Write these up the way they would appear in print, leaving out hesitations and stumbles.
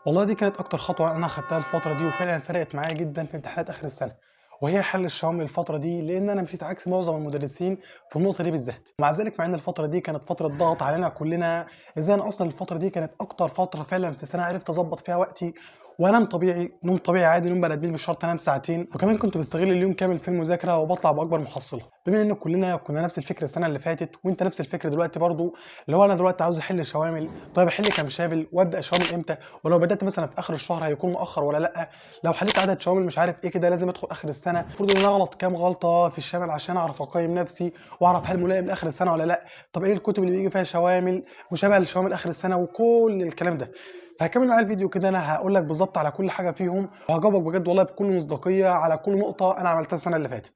والله دي كانت أكتر خطوة أنا أخدتها الفترة دي، وفعلًا فرقت معايا جدًا في امتحانات آخر السنة، وهي حل الشوامل الفترة دي، لإن أنا مشيت عكس معظم المدرسين في النقطة دي بالذات. مع ذلك مع إن الفترة دي كانت فترة ضغط علينا كلنا، إزاي أنا أصلًا الفترة دي كانت أكتر فترة فعلًا في السنة عرفت أضبط فيها وقتي وأنام طبيعي، نوم طبيعي عادي، نوم بني آدمين، مش شرط أنام ساعتين، وكمان كنت باستغل اليوم كامل في المذاكرة وباطلع بأكبر محصلة. بما إن كلنا كنا نفس الفكرة السنة اللي فاتت وأنت نفس الفكرة دلوقتي برضه، اللي هو أنا دلوقتي عاوز أحل شوامل، طيب أحل كام شامل وأبدأ شوامل إمتى؟ ولو بدأت مثلًا في آخر الشهر هيكون مؤخر ولا لأ؟ لو حليت عدد شوامل مش عارف إيه كده لازم أدخل آخر السنة، المفروض إن أنا أغلط كام غلطة في الشامل عشان أعرف أقيم نفسي وأعرف هل ملائم لآخر السنة ولا لأ؟ طب إيه الكتب اللي بيجي فيها شوامل مشابهة لشوامل آخر السنة وكل الكلام ده. فهكمل معايا الفيديو كده، انا هقول لك بالظبط على كل حاجة فيهم وهجاوبك بجد والله بكل مصداقية على كل نقطة انا عملتها السنة اللي فاتت.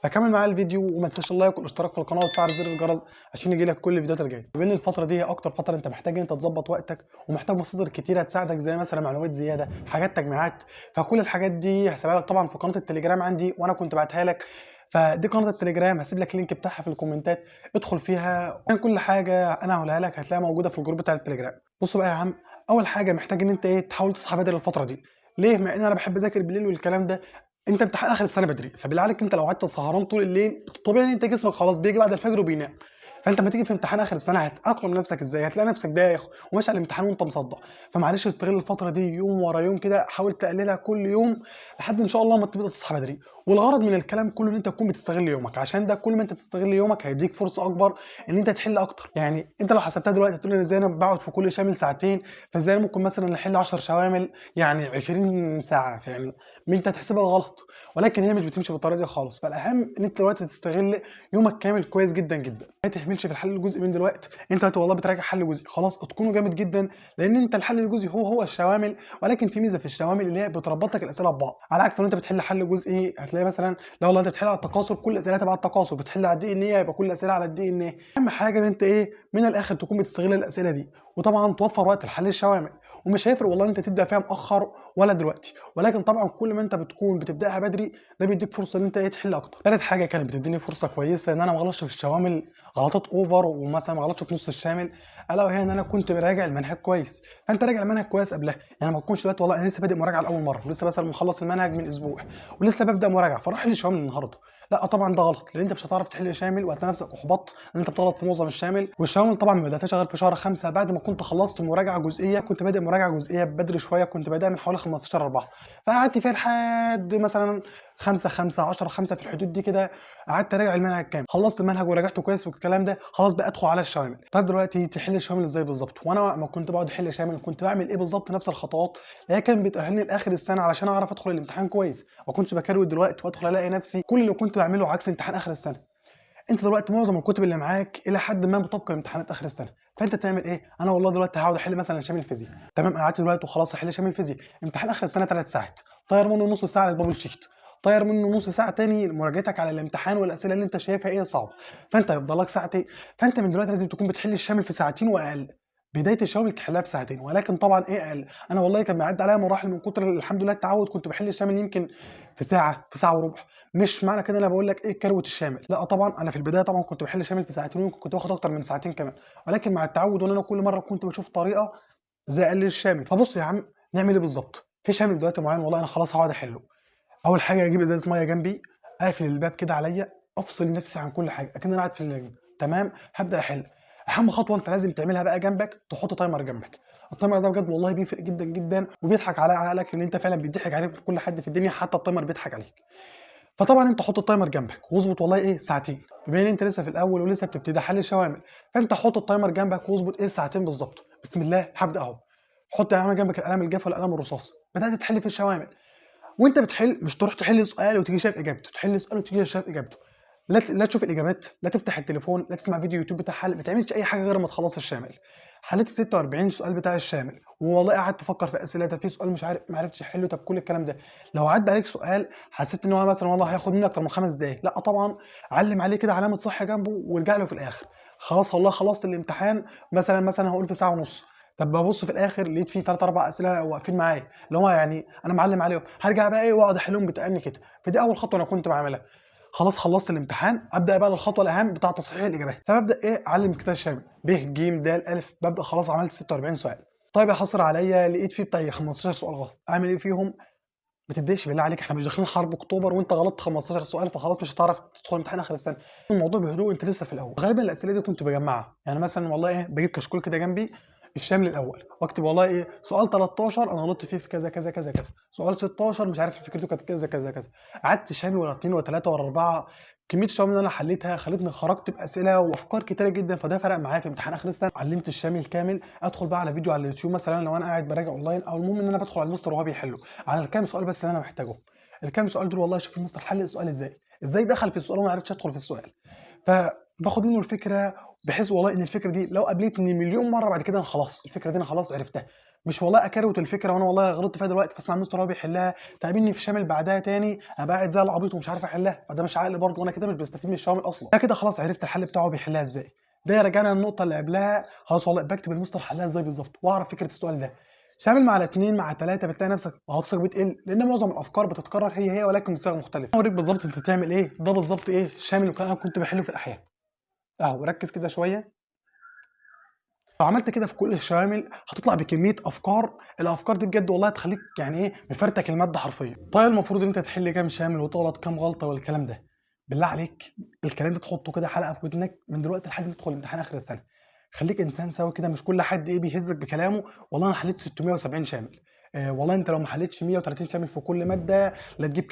فكمل معايا الفيديو وما تنساش ال like والاشتراك في القناة وتفعل زر الجرس عشان يجي لك كل الفيديوهات الجاية. بما ان الفترة دي هي اكتر فترة انت محتاج ان انت تظبط وقتك ومحتاج مصادر كتيرة تساعدك، زي مثلا معلومات زيادة، حاجات تجميعات، فكل الحاجات دي هسيبها لك طبعا في قناة التليجرام عندي وانا كنت بعتها لك. فدي قناة التليجرام، هسيب لك ال link بتاعها في الكومنتات، ادخل فيها، كل حاجة انا هقولها لك هتلاقيها موجودة في ال group بتاع التليجرام. بص بقى يا عم، اول حاجة محتاج ان انت ايه، تحاول تصحى بدري الفترة دي. ليه؟ مع ان انا بحب اذاكر بالليل والكلام ده، انت امتحان اخر السنة بدري، فبالله عليك انت لو قعدت سهران طول الليل طبيعي ان انت جسمك خلاص بيجي بعد الفجر وبينام. فانت لما تيجي في امتحان اخر السنة هتاقلم نفسك ازاي؟ هتلاقي نفسك دايخ وماشي على الامتحان وانت مصدع. فمعلش استغل الفترة دي يوم ورا يوم كده، حاول تقللها كل يوم لحد ان شاء الله ما تبدا تصحى بدري. والغرض من الكلام كله ان انت تكون بتستغل يومك، عشان ده كل ما انت تستغل يومك هيديك فرصة اكبر ان انت تحل اكتر. يعني انت لو حسبتها دلوقتي هتقول لي ازاي انا بقعد في كل شامل ساعتين، فازاي انا ممكن مثلا احل 10 شوامل يعني 20 ساعة؟ فيعني انت هتحسبها غلط، ولكن هي مش بتمشي بالطريقة دي خالص. فالاهم ان انت دلوقتي تستغل يومك كامل كويس جدا جدا، ما تهملش في الحل الجزئي من دلوقتي. انت دلوقتي والله بتراجع حل جزئي، خلاص اتقنه جامد جدا، لان انت الحل الجزئي هو الشوامل، ولكن في ميزة في الشوامل اللي هي بتربط لك الاسئلة ببعض، على عكس لو انت بتحل حل جزئي هتلاقي مثلا لو والله انت بتحل على التكاثر كل الاسئلة تبع التكاثر، بتحل على ال DNA يبقى كل الاسئلة على ال DNA. اهم حاجة ان انت ايه، من الاخر تكون بتستغل الاسئلة دي، وطبعا توفر وقت لحل الشوامل. ومش هيفرق والله انت تبدا فيها مؤخر ولا دلوقتي، ولكن طبعا كل ما انت بتكون بتبداها بدري ده بيديك فرصة ان انت ايه تحل اكتر. ثالث حاجة كانت بتديني فرصة كويسة ان انا ما اغلطش في الشوامل غلطات over، ومثلا ما اغلطش في نص الشامل، الا وهي ان انا كنت براجع المنهج كويس. فانت راجع المنهج كويس قبلها، يعني ما تكونش دلوقتي والله انا لسه بادئ مراجعه لاول مرة ولسه مثلا مخلص المنهج من اسبوع ولسه ببدا مراجعه فاروح احل الشوامل النهارده، لا طبعا ده غلط، لان انت مش هتعرف تحل شامل وهتلاقي نفسك احبطت ان انت بتغلط في معظم الشامل. والشوامل طبعا ما بداتهاش غير في شهر 5 بعد ما كنت خلصت مراجعه جزئية، كنت بادئ مراجعه جزئية بدري شوية، كنت بادئ من حوالي 15/4، فقعدت فيها لحد مثلا 5 5 10 5 في الحدود دي كده، قعدت اراجع المنهج كامل، خلصت المنهج وراجعته كويس والكلام ده، خلاص بقى ادخل على الشوامل. طيب دلوقتي تحل الشوامل ازاي بالظبط؟ وانا ما كنت بقعد احل شامل كنت بعمل ايه بالظبط؟ نفس الخطوات اللي هي كانت بتاهلني لاخر السنة علشان اعرف ادخل الامتحان كويس، ما كنتش بكروت دلوقتي وادخل الاقي نفسي كل اللي كنت بعمله عكس امتحان اخر السنة. انت دلوقتي معظم الكتب اللي معاك الى حد ما مطابقه لامتحانات اخر السنة، فانت تعمل ايه؟ انا والله دلوقتي هقعد احل مثلا شامل فيزياء، تمام، قعدت دلوقتي وخلاص احل شامل فيزياء، امتحان اخر السنة 3 ساعات، طير منه نص ساعة لل bubble sheet، طير منه نص ساعة تاني مراجعتك على الامتحان والاسئلة اللي انت شايفها ايه صعبة، فانت هيفضل لك ساعتين. فانت من دلوقتي لازم تكون بتحل الشامل في ساعتين واقل، بداية الشوامل تحلها في ساعتين، ولكن طبعا ايه اقل. انا والله كان بيعدي عليا مراحل من كتر الحمد لله التعود كنت بحل الشامل يمكن في ساعة، في ساعة وربع. مش معنى كده انا بقول لك ايه كروه الشامل، لا طبعا انا في البداية طبعا كنت بحل شامل في ساعتين ويمكن كنت باخد اكتر من ساعتين كمان، ولكن مع التعود وان انا كل مرة كنت بشوف طريقه زي اقلل الشامل. فبص يا عم نعمل ايه بالظبط؟ في شامل دلوقتي معين والله انا خلاص هقعد احله. اول حاجة اجيب ازازة مية جنبي، اقفل الباب كده عليا، افصل نفسي عن كل حاجة اكن انا قاعد في اللجنة، تمام، هبدا احل. اهم خطوة انت لازم تعملها بقى جنبك، تحط timer جنبك. ال timer ده بجد والله بيفرق جدا جدا وبيضحك على عقلك، لان انت فعلا بيضحك عليك كل حد في الدنيا، حتى ال timer بيضحك عليك. فطبعا انت حط ال timer جنبك واظبط والله ايه ساعتين، بما ان انت لسه في الاول ولسه بتبتدي حل الشوامل، فانت حط ال timer جنبك واظبط ايه ساعتين بالظبط. بسم الله هبدا اهو. حط يا عم جنبك القلم الجاف والقلم الرصاص، بدات تحل في الشوامل. وانت بتحل مش تروح تحل سؤال وتيجي شايف اجابته، تحل سؤال وتيجي شايف اجابته، لا تشوف الاجابات، لا تفتح التليفون، لا تسمع فيديو يوتيوب بتاع حل، ما تعملش اي حاجة غير ما تخلص الشامل. حليت 46 سؤال بتاع الشامل، والله قعدت افكر في اسئلة، طب في سؤال مش عارف ما عرفتش احله، طب كل الكلام ده. لو عدى عليك سؤال حسيت ان هو مثلا والله هياخد منك اكتر من 5 دقايق، لا طبعا علم عليه كده علامة صح جنبه وارجع له في الاخر. خلاص والله خلصت الامتحان مثلا هقول في ساعة ونص، طب ببص في الاخر لقيت فيه 3 4 اسئلة واقفين معايا اللي هو يعني انا معلم عليهم، هرجع بقى ايه واقعد احلهم بتأني كده. فدي اول خطوة انا كنت بعملها. خلاص خلصت الامتحان، ابدا بقى الخطوة الاهم بتاع تصحيح الاجابات. فببدا ايه اعلم كده الشامل ب ج د ا، ببدا خلاص عملت 46 سؤال. طيب يا حصر عليا لقيت فيه بتاع 15 سؤال غلط، اعمل ايه فيهم؟ ما تتضايقش بالله عليك، احنا مش داخلين حرب اكتوبر وانت غلطت 15 سؤال فخلاص مش هتعرف تدخل امتحان اخر السنة. الموضوع بهدوء، انت لسه في الاول. غالبا الاسئلة دي كنت بجمعها، يعني مثلا والله ايه، بجيب كشكول كده جنبي الشامل الاول واكتب والله ايه سؤال 13 انا غلطت فيه في كذا كذا كذا كذا، سؤال 16 مش عارف فكرته كانت كذا كذا كذا. قعدت شامل ولا 2 ولا 3 ولا 4، كمية الشوامل اللي انا حليتها خلتني خرجت باسئلة وافكار كتيرة جدا، فده فرق معايا في امتحان اخر السنة. علمت الشامل كامل، ادخل بقى على فيديو على اليوتيوب مثلا لو انا قاعد براجع اونلاين، او المهم ان انا بدخل على المستر وهو بيحله على الكام سؤال بس اللي انا محتاجهم. الكام سؤال دول والله شوف المستر حل السؤال ازاي، ازاي دخل في السؤال وما عرفتش ادخل في السؤال، فباخد منه الفكرة، بحيث والله ان الفكرة دي لو قابلتني مليون مرة بعد كده انا خلاص الفكرة دي انا خلاص عرفتها، مش والله اكروت الفكرة وانا والله غلطت فيها دلوقتي فاسمع المستر هو بيحلها، تقابلني في شامل بعدها تاني ابقى قاعد زي العبيط ومش عارف احلها، فده مش عقل برضه، وانا كده مش بستفيد من الشوامل اصلا. ده كده خلاص عرفت الحل بتاعه بيحلها ازاي. ده يرجعنا للنقطة اللي قبلها، خلاص والله بكتب المستر حلها ازاي بالظبط واعرف فكرة السؤال ده. شامل مع الاثنين مع ثلاثة بتلاقي نفسك غلطتك بتقل، لان معظم الافكار بتتكرر هي هي ولكن بصيغة مختلفة. اوريك بالظبط انت تعمل ايه، ده بالظبط ايه الشامل اللي انا كنت بحله في الاحياء اهو. ركز كده شوية، لو عملت كده في كل الشوامل هتطلع بكمية افكار، الافكار دي بجد والله هتخليك يعني ايه مفرتك المادة حرفيا. طيب المفروض ان انت تحل كام شامل وتغلط كام غلطه والكلام ده، بالله عليك الكلام ده تحطه كده حلقة في ودنك من دلوقتي لحد ما تدخل الامتحان اخر السنة. خليك انسان سوي كده، مش كل حد ايه بيهزك بكلامه والله انا حليت 670 شامل، والله انت لو ما حليتش 130 شامل في كل مادة لا تجيب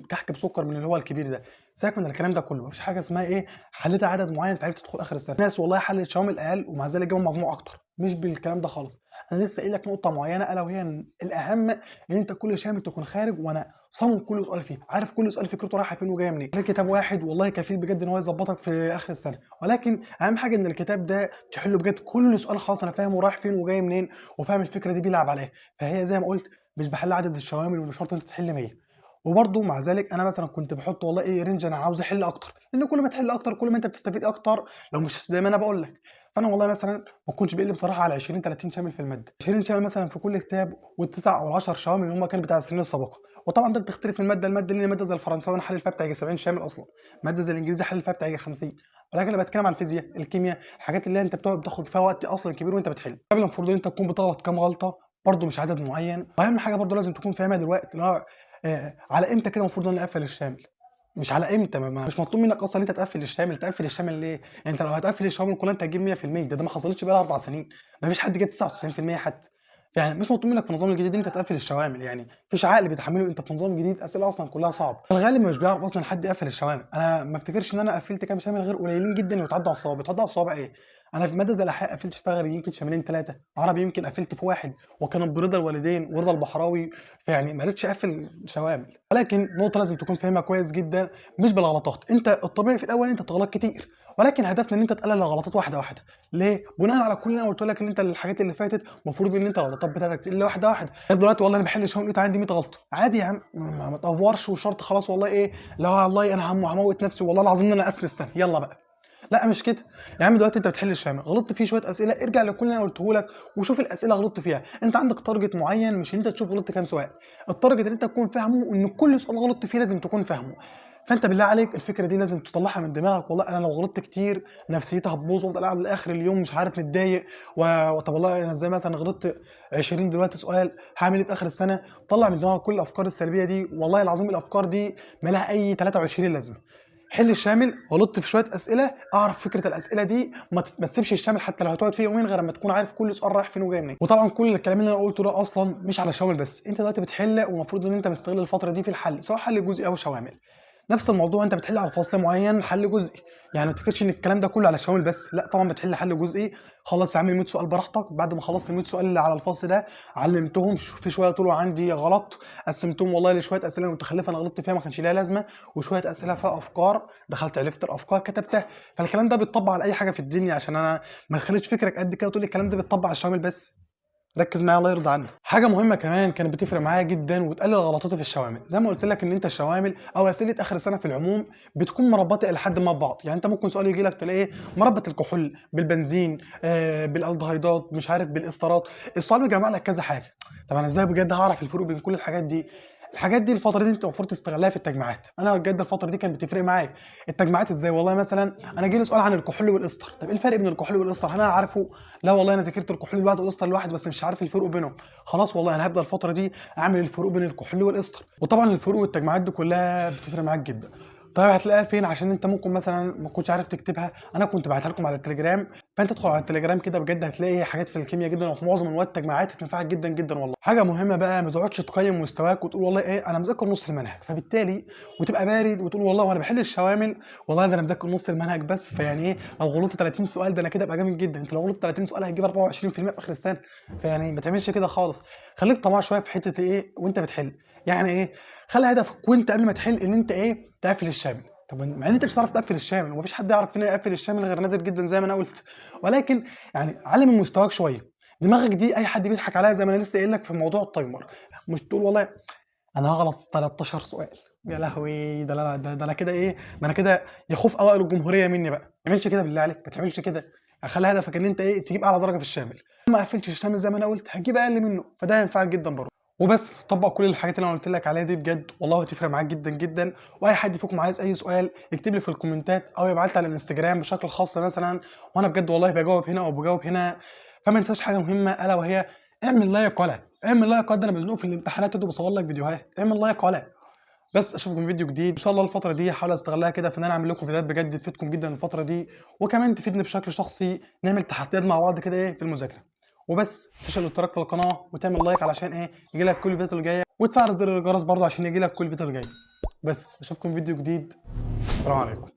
كحك بسكر من اللي هو الكبير ده. سيبك من الكلام ده كله، مفيش حاجة اسمها ايه حليت عدد معين فعرفت تدخل اخر السنة. ناس والله حلت شوامل اقل ومع ذلك جابوا مجموع اكتر، مش بالكلام ده خالص. انا لسه قايل لك نقطة معينة الا وهي الاهم، ان انت كل شامل تكون خارج وانا صامم كل سؤال فيه، عارف كل سؤال فكرته رايحة فين وجاية منين. كتاب واحد والله كفيل بجد ان هو يظبطك في اخر السنة، ولكن اهم حاجة ان الكتاب ده تحله بجد كل سؤال خلاص انا فاهمه رايح فين وجاي منين وفاهم الفكرة دي بيلعب عليها. فهي زي ما قلت مش بحل عدد الشوامل ومش شرط انت تحل 100. وبرده مع ذلك انا مثلا كنت بحط والله ايه range انا عاوز احل اكتر، لان كل ما تحل اكتر كل ما انت بتستفيد اكتر، لو مش زي ما انا بقول لك. فانا والله مثلا ما كنتش بقل بصراحة على 20 30 شامل في المادة، 20 شامل مثلا في كل كتاب، والتسع او ال10 شوامل اللي هم كانوا بتاع السنين السابقة. وطبعا ده بتختلف من مادة لمادة، لان مادة زي الفرنساوي انا حلل فيها بتاع 70 شامل اصلا، مادة زي الانجليزي حلل فيها بتاع 50. ولكن انا بتكلم على الفيزياء، الكيمياء، الحاجات اللي انت بتقعد بتاخد فيها وقت اصلا كبير وانت بتحل. قبل المفروض ان انت تكون بتغلط كام غلطه برده مش عدد معين. واهم حاجة برده لازم تكون فاهمها دلوقتي اللي هو على امتى كده المفروض ان انا اقفل الشامل، مش على امتى. مش مطلوب منك اصلا انت تقفل الشامل. تقفل الشامل ليه؟ يعني انت لو هتقفل الشامل كلها انت هتجيب 100%، ده ما حصلتش بقى 4 سنين، ما فيش حد جاب 99% حتى. يعني مش مطلوب منك في النظام الجديد ان انت تقفل الشوامل، يعني مفيش عقل بيتحمله انت في نظام جديد اسئلة اصلا كلها صعبة. الغالب مش بيعرف اصلا حد يقفل الشوامل. انا ما افتكرش ان انا قفلت كام شامل غير قليلين جدا ويتعدوا على الصوابع. بيتعدوا على الصوابع ايه؟ انا في مادة زي الاحياء قفلت فيها غير يمكن شاملين 3، عربي يمكن قفلت في 1، وكانوا برضا الوالدين ورضا البحراوي، فيعني ما عرفتش اقفل شوامل. ولكن نقطة لازم تكون فاهمها كويس جدا، مش بالغلطات. انت الطبيعي في الاول انت تغلط كتير، ولكن هدفنا ان انت تقلل الغلطات واحدة واحدة. ليه؟ بناء على كل اللي انا قلت لك ان انت الحاجات اللي فاتت المفروض ان انت الغلطات بتاعتك تقل واحدة واحدة. دلوقتي والله انا بحل شوامل لقيت عندي 100 غلطه، عادي يا عم، ما تافورش وشرط خلاص والله ايه، لا والله انا هموت نفسي والله العظيم ان انا اسف السنة، يلا بقى. لا مش كده يا عم. دلوقتي انت بتحل الشامل غلطت فيه شوية اسئلة، ارجع لكل اللي انا قلته لك وشوف الاسئلة غلطت فيها. انت عندك target معين، مش ان انت تشوف غلطت كام سؤال، ال target اللي انت تكون فاهمه ان كل سؤال غلطت فيه لازم تكون فاهمه. فانت بالله عليك الفكرة دي لازم تطلعها من دماغك. والله انا لو غلطت كتير نفسيتي هتبوظ وافضل قاعد لاخر اليوم مش عارف متضايق، وطب والله انا ازاي مثلا غلطت 20 دلوقتي سؤال، هعمل ايه في اخر السنة؟ طلع من دماغك كل الافكار السلبية دي، والله العظيم الافكار دي ما لها اي 23 لازمه. حل الشامل، غلطت في شوية اسئلة، اعرف فكرة الاسئلة دي، ما تسيبش الشامل حتى لو هتقعد فيه يومين غير لما تكون عارف كل سؤال رايح فين وجاي منين. وطبعا كل الكلام اللي انا قلته ده اصلا مش على الشوامل بس، انت دلوقتي بتحل ومفروض ان انت مستغل الفترة دي في الحل، سواء حل جزئي او شوامل. نفس الموضوع انت بتحل على فصل معين حل جزئي، يعني ما تفكرش ان الكلام ده كله على الشوامل بس، لا طبعا بتحل حل جزئي. خلص يا عم 100 سؤال براحتك، بعد ما خلصت 100 سؤال اللي على الفصل ده علمتهم، في شوية طلعوا عندي غلط، قسمتهم والله لشويه اسئلة متخلفة انا غلطت فيها ما كانش ليها لازمه، وشوية اسئلة فيها افكار دخلت عرفت الافكار كتبتها. فالكلام ده بيتطبق على اي حاجة في الدنيا، عشان انا ما اخليش فكرك قد كده وتقول لي الكلام ده بيتطبق على الشوامل بس. ركز معايا الله يرضى عنك. حاجة مهمة كمان كانت بتفرق معايا جدا وتقلل غلطاتي في الشوامل، زي ما قلت لك ان انت الشوامل او اسئلة اخر السنة في العموم بتكون مربطه الى حد ما ببعض. يعني انت ممكن سؤال يجي لك تلاقيه مربط الكحول بالبنزين، بالالدهيدات، مش عارف بالاسترات، السؤال بيجمع لك كذا حاجة. طب انا ازاي بجد هعرف الفروق بين كل الحاجات دي؟ الحاجات دي الفترة دي انت المفروض تستغلها في التجميعات. انا بجد الفترة دي كانت بتفرق معايا التجميعات ازاي. والله مثلا انا جالي سؤال عن الكحول والاستر، طب ايه الفرق بين الكحول والاستر؟ هل انا عارفه؟ لا والله انا ذاكرت الكحول لوحده والاستر لوحده بس مش عارف الفروق بينهم. خلاص والله انا هبدا الفترة دي اعمل الفروق بين الكحول والاستر. وطبعا الفروق والتجميعات دي كلها بتفرق معاك جدا. طيب هتلاقيها فين؟ عشان انت ممكن مثلا ما تكونش عارف تكتبها، انا كنت بعتها لكم على التليجرام، فانت ادخل على التليجرام كده بجد هتلاقي حاجات في الكيمياء جدا وفي معظم المواد التجميعات هتنفعك جدا جدا والله. حاجة مهمة بقى، ما تقعدش تقيم مستواك وتقول والله ايه انا مذاكر نص المنهج، فبالتالي وتبقى بارد وتقول والله وانا بحل الشوامل والله ده انا مذاكر نص المنهج بس، فيعني ايه لو غلطت 30 سؤال ده انا كده ابقى جامد جدا. انت لو غلطت 30 سؤال هتجيب 24% في اخر السنة، فيعني ما تعملش كده خالص. خليك طماع شوية في حتة ايه وانت بتحل، يعني ايه خلي هدفك وانت قبل ما تحل ان انت ايه تقفل الشامل. طب مع ان انت مش هتعرف تقفل الشامل ومفيش حد يعرف فينا يقفل الشامل غير نادر جدا زي ما انا قلت، ولكن يعني علم من مستواك شوية. دماغك دي اي حد بيضحك عليها زي ما انا لسه قايل لك في موضوع ال timer، مش تقول والله انا هغلط 13 سؤال، يا لهوي ده انا ده انا كده ايه، ده انا كده يخوف اوائل الجمهورية مني بقى. ما تعملش كده بالله عليك، ما تعملش كده. خلي هدفك ان انت ايه تجيب اعلى درجه في الشامل، ما قفلتش الشامل زي ما انا قلت هتجيب اقل منه، فده هينفعك جدا برضه. وبس طبق كل الحاجات اللي انا قلت لك عليها دي بجد والله هتفرق معاك جدا جدا. واي حد فيكم عايز اي سؤال يكتب لي في الكومنتات او يبعت لي على الانستجرام بشكل خاص مثلا، وانا بجد والله بجاوب هنا او بجاوب هنا. فما تنساش حاجة مهمة الا وهي اعمل like ولا اعمل like، ده انا مزنوق في الامتحانات وبصور لك فيديوهات، اعمل like ولا بس. اشوفكم فيديو جديد ان شاء الله. الفترة دي هحاول استغلها كده في ان انا اعمل لكم فيديوهات بجد تفيدكم جدا الفترة دي، وكمان تفيدني بشكل شخصي، نعمل تحديات مع بعض كده ايه في المذاكرة. وبس ما تنساش الاشتراك في القناة وتعمل like علشان ايه يجي لك كل الفيديوهات اللي جاية، وتفعل زر الجرس برضه عشان يجي لك كل الفيديوهات اللي جاية. بس اشوفكم فيديو جديد، السلام عليكم.